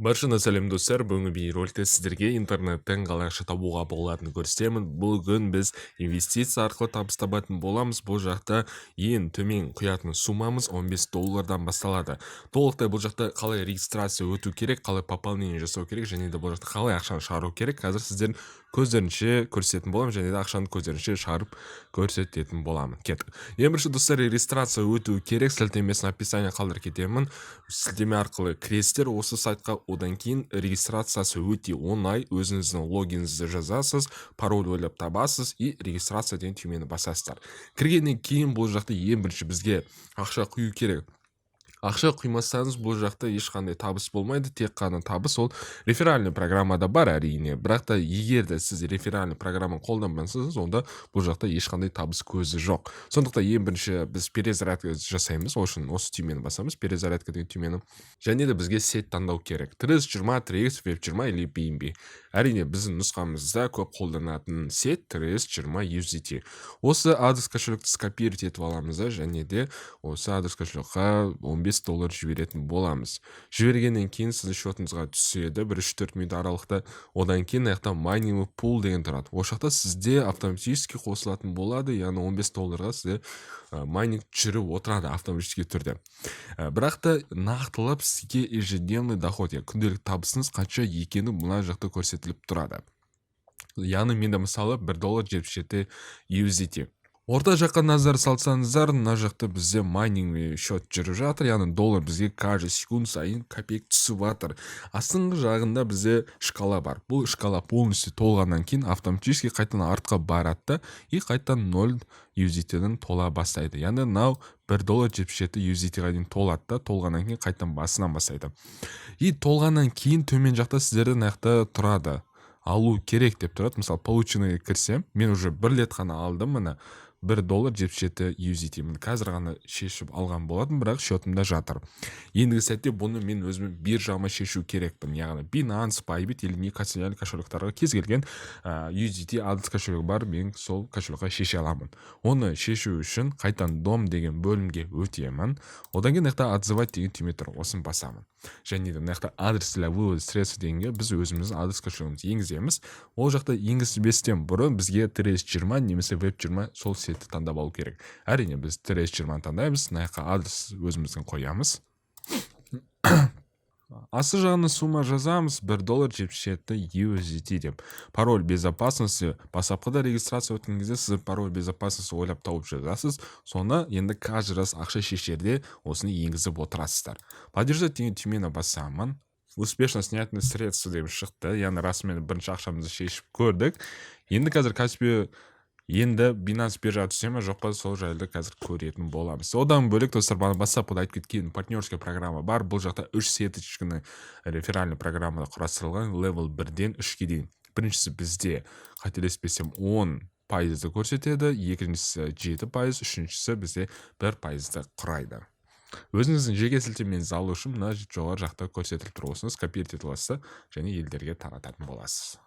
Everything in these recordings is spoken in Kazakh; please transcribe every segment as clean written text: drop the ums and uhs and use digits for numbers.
Баршаңа сәлем, достар! Бүгінгі бейнероликте сіздерге интернеттен қалай ақша табуға болатынын көрсетемін. Бүгін біз инвестиция арқылы табыс табатын боламыз. Бұл жақта ең төмен құятын суммамыз 15 доллардан басталады. Толықтай бұл жақта қалай регистрация өту керек, қалай пополнение жасау керек және де бұл жақта қалай ақшаны шығару керек, қазір сіздердің көздерінше көрсететін боламын және де ақшаны көздерінше шығарып көрсететін боламын. Кеттік! Ең бірінші, достар, регистрация өту керек. Сілтемесін описание қалдырып кетемін. Сілтеме арқылы кіресіздер осы сайтқа. Одан кейін регистрациясы өте оңай: өзіңіздің логиніңізді жазасыз, пароль ойлап табасыз и «Регистрация» деген түймені басасыздар. Кіргеннен кейін бұл жақта ең бірінші бізге ақша құю керек. Ақша құймасаңыз, бұл жақта ешқандай табыс болмайды. Тек қана табыс ол реферальный программада бар, әрине. Бірақ та егер де сіз реферальный программаны қолданбасаңыз, онда бұл жақта ешқандай табыс көзі жоқ. Сондықтан ең бірінші біз перезарядка жасаймыз. Ол үшін осы түймені басамыз, «Перезарядка» деген түймені. Және де бізге сеть таңдау керек: TRC 20, TRX, BEP 20 или BNB. Әрине, біздің нұсқамызда көп қолданатын сеть TRC 20 USDT. Осы адрес кошелекті скопировать етіп аламыз да, және де осы адрес кошелекқа 15 доллар жіберетін боламыз. Жібергеннен кейін сіздің счетыңызға түседі бір 3-4 минут аралықта. Одан кейін мына жақта «Майнинг пул» деген тұрады. Ол жақта сізде автоматически қосылатын болады, яғни 15 долларға сізде майнинг жүріп отырады автоматически түрде. Бірақ та нақтылап сізге ежедневный доход, яғни күнделікті табысыңыз қанша екені мына жақта көрсетіліп тұрады. Яғни менде, мысалы, 1 доллар 77 USDT. Орта жаққа назар салсаңыздар, мына жақта бізде майнинг счет жүріп жатыр, яғни доллар бізге каждый секунд сайын копейка түсіп жатыр. Астыңғы жағында бізде шкала бар. Бұл шкала полностью толғаннан кейін автоматически қайтадан артқа барады да и қайтадан 0 USDT-ден тола бастайды. Яғни мынау 1 доллар 77 USDT-ға дейін толады да, толғаннан кейін қайтадан басынан бастайды. И толғаннан кейін төмен жақта сіздерде мына жақта тұрады, «Алу керек» деп тұрады. Мысалы, «Полученный» кірсем, мен уже бір рет қана алдым. Міне, 1 доллар 77 USDT. Міне, қазір ғана шешіп алған болатын, бірақ счетымда жатыр. Ендігі сәтте бұны мен өзім биржама шешу керекпін, яғни Binance, Bybit или некоммерциальный кошелектарға, кез келген USDT адрес кошелегі бар, мен сол кошелекқа шеше аламын. Оны шешу үшін қайтадан «Дом» деген бөлімге өтемін. Одан кейін мына жақта «Отзывать» деген түйме тұр, осыны басамын. Және де мына жақта «Адрес для вывода средств» дегенге біз өзіміздің адрес кошелегімізді енгіземіз. Ол жақта енгізбестен бұрын бізге TRC 20 немесе BEP 20, сол сетті таңдап алу керек. Әрине, біз TRC 20-ны таңдаймыз. Мына жаққа адрес өзіміздің қоямыз. Асты жағына сумма жазамыз, 1 доллар 77 USDT деп. Пароль безопасности: бастапқыда регистрация өткен кезде сіз пароль безопасности ойлап тауып жазасыз. Соны енді каждый раз ақша шешерде осыны енгізіп отырасыздар. «Подтверждать» деген түймені басамын. «Успешно снятые средства» деп шықты, яғни расымен бірінші ақшамызды шешіп көрдік. Енді қазір Каспи, енді Binance биржаға түсе ме, жоқ па, сол жайлы қазір көретін боламыз. Одан бөлек, достар, бағана бастапқыда айтып кеткен партнерская программа бар. Бұл жақта үш сеточканы реферальный программада құрастырылған, левел 1-ден 3-ке дейін. Біріншісі бізде, қателеспесем, 10 пайызды көрсетеді, екіншісі 7%, үшіншісі бізде 1 пайызды құрайды. Өзіңіздің жеке сілтемеңізді алу үшін мына жоғары жақта көрсетіліп тұр, осыны скопировать етіп аласыз және елдерге тарататын боласыз.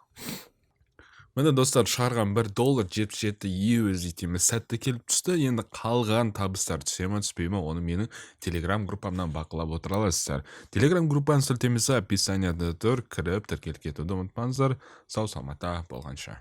Міне, достар, шығарған 1 доллар 77 USDT-міз сәтті келіп түсті. Енді қалған табыстар түсе ма, түспей ма, оны менің телеграм группамнан бақылап отыра аласыздар. Телеграм группаның сілтемесі описанияда тұр, кіріп, тіркеліп кетуді ұмытпаңыздар. Сау саламатта болғанша!